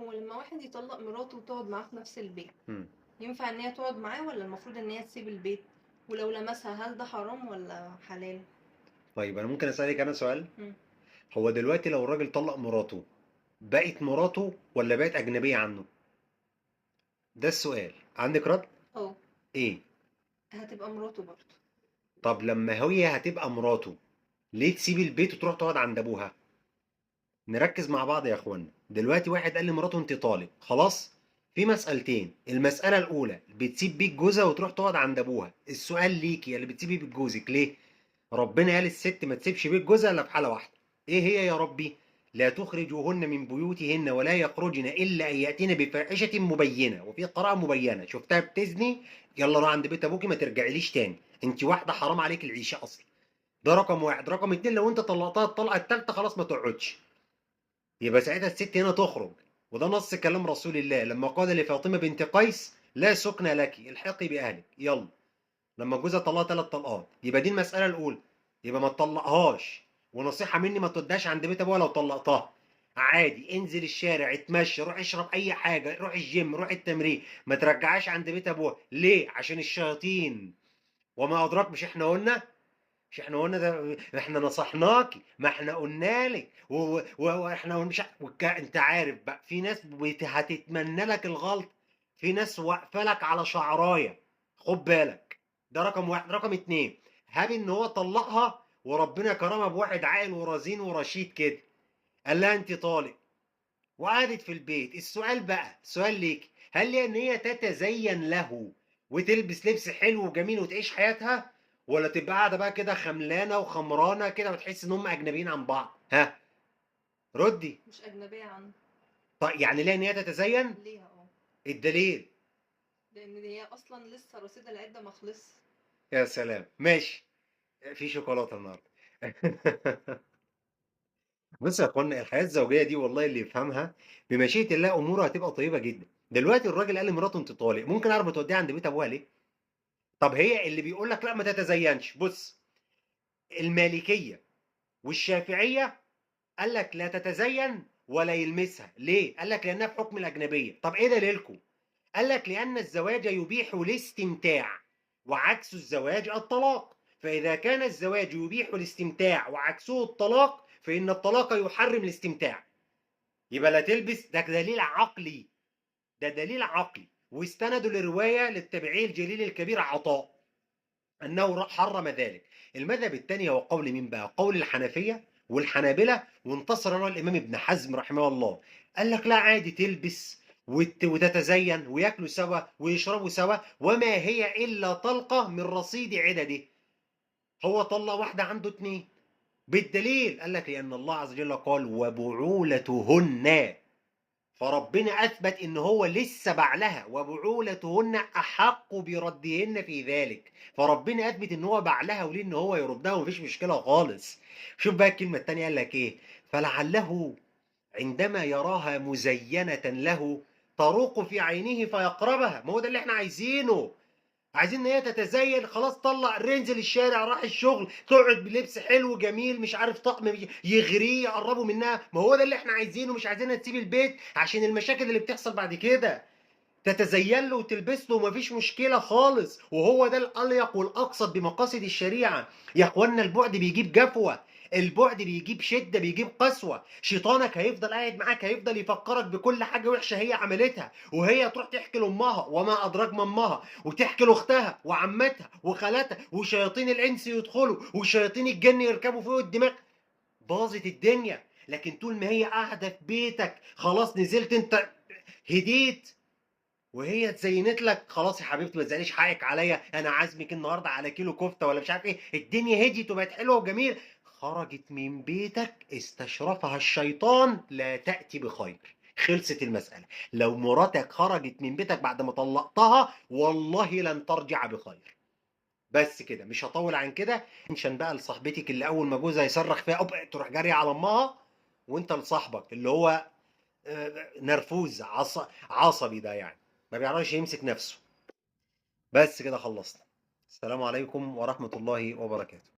هو لما واحد يطلق مراته وتقعد معاه في نفس البيت، ينفع ان هي تقعد معاه ولا المفروض ان هي تسيب البيت؟ ولو لمسها هل ده حرام ولا حلال؟ طيب انا ممكن اسالك انا سؤال؟ هو دلوقتي لو الراجل طلق مراته بقت مراته ولا بقت اجنبية عنه؟ ده السؤال. عندك رد؟ اه. ايه؟ هتبقى مراته برضه. طب لما هي هتبقى مراته ليه تسيب البيت وتروح تقعد عند ابوها؟ نركز مع بعض يا اخوانا. دلوقتي واحد قال لمراته انت طالق، خلاص؟ في مسألتين. المسألة الأولى بتسيب بيت جوزها وتروح تقعد عند أبوها. السؤال ليكي يا اللي بتسيبي بيت جوزك ليه؟ ربنا قال الست ما تسيبش بيت جوزها إلا في حالة واحدة. إيه هي يا ربي؟ لا تخرجوهن من بيوتهن ولا يخرجن إلا أن يأتين بفاحشة مبينة، وفي قراءة مبينة. شفتها بتزني، يلا روح عند بيت أبوكي ما ترجعيليش تاني، أنت واحدة حرام عليك العيشة أصلا. ده رقم واحد. رقم اتنين، لو أنت طلقتها الطلقة التالتة خلاص ما تقعدش، يبقى ساعتها الست هنا تخرج. وده نص كلام رسول الله لما قال لفاطمة بنت قيس لا سكن لك الحقي بأهلك، يلا، لما جوزها طلقها 3 طلقات. يبقى دي المسألة الأولى، يبقى ما تطلقهاش. ونصيحة مني ما توديهاش عند بيت أبوها لو طلقتها، عادي انزل الشارع، اتمشى، روح اشرب أي حاجة، روح الجيم، روح التمرين، ما ترجعهاش عند بيت أبوها. ليه؟ عشان الشياطين وما أدراك. مش احنا قلنا؟ مش احنا قلنا ده؟ احنا نصحناكي، ما احنا قلنا لك، واحنا مش انت عارف بقى في ناس هتتمنى لك الغلط، في ناس واقفة لك على شعرايه، خد بالك. ده رقم واحد. رقم اتنين، هاب ان هو طلقها وربنا كرمها بواحد عاقل ورزين ورشيد كده، قال لها انت طالق، وقعدت في البيت. السؤال بقى، سؤال ليك، هل ليها ان هي تتزين له وتلبس لبس حلو وجميل وتعيش حياتها، ولا تبقى قاعدة بقى كده خملانه وخمرانه كده وتحس ان هم اجنبيين عن بعض؟ ها ردي. مش اجنبية عنه. طيب يعني ليه ان هي تتزين؟ ليها اه. الدليل؟ لان هي اصلا لسه رصيد العدة ما خلصش. يا سلام، ماشي، في شوكولاتة النهارده. بص يا اخوانا، الحياة الزوجية دي والله اللي يفهمها بمشيئة الله امورها هتبقى طيبة جدا. دلوقتي الراجل قال لمراته انت طالق، ممكن اعرف توديها عند بيت ابوها ليه؟ طب هي اللي بيقول لك لا ما تتزينش. بص، المالكية والشافعية قال لك لا تتزين ولا يلمسها. ليه؟ قال لك لأنها في حكم الأجنبية. طب إيه دليلكم؟ قال لك لأن الزواج يبيح الاستمتاع وعكس الزواج الطلاق، فإذا كان الزواج يبيح الاستمتاع وعكسه الطلاق فإن الطلاق يحرم الاستمتاع. يبقى لا تلبس. ده دليل عقلي، ده دليل عقلي. واستندوا لرواية للتابعي الجليل الكبير عطاء أنه حرم ذلك. المذهب الثاني هو قول مين بقى؟ قول الحنفية والحنابلة، وانتصر له الإمام ابن حزم رحمه الله. قال لك لا عادي تلبس وتتزين وياكلوا سوا ويشربوا سوا، وما هي إلا طلقة من رصيد عدده. هو طلق واحدة عنده 2 بالدليل. قال لك لأن الله عز وجل قال وبعولتهن، فربنا أثبت إن هو لسه بعلها، وبعولتهن أحق بردهن في ذلك. فربنا أثبت إن هو بعلها وليه إن هو يردها ومفيش مشكلة خالص. شوف بقى الكلمة التانية قال لك إيه؟ فلعله عندما يراها مزينة له تروق في عينه فيقربها. ما هو ده اللي إحنا عايزينه، عايزين ان هي تتزين. خلاص طلع، رنزل الشارع، راح الشغل، تقعد بلبس حلو جميل، مش عارف طقم يغريه يقربوا منها. ما هو ده اللي احنا عايزينه. مش عايزينها تسيب البيت عشان المشاكل اللي بتحصل بعد كده. تتزين له وتلبس له ومفيش مشكلة خالص. وهو ده الأليق والأقصد بمقاصد الشريعة. يا اخوانا البعد بيجيب جفوة، البعد بيجيب شدة، بيجيب قسوة. شيطانك هيفضل قاعد معاك، هيفضل يفكرك بكل حاجة وحشة هي عملتها، وهي تروح تحكي لأمها وما أدراك ما أمها، وتحكي لأختها وعمتها وخالتها، وشياطين الإنس يدخلوا وشياطين الجن يركبوا فوق الدماغ. باظت الدنيا. لكن طول ما هي قاعدة في بيتك، خلاص نزلت أنت هديت وهي اتزينت لك، خلاص يا حبيبتي ما تزعليش، حقك عليا، انا عازمك النهارده على كيلو كفته ولا مش عارف ايه. الدنيا هديت وبقت حلوة وجميلة. خرجت من بيتك استشرفها الشيطان، لا تأتي بخير. خلصت المسألة. لو مراتك خرجت من بيتك بعد ما طلقتها والله لن ترجع بخير. بس كده، مش هطول عن كده. عشان بقى لصاحبتك اللي اول ما جوزها يصرخ فيها تروح جارية على امها، وانت لصاحبك اللي هو نرفوز عصبي ده، يعني ما بيعرفش يمسك نفسه. بس كده خلصنا. السلام عليكم ورحمة الله وبركاته.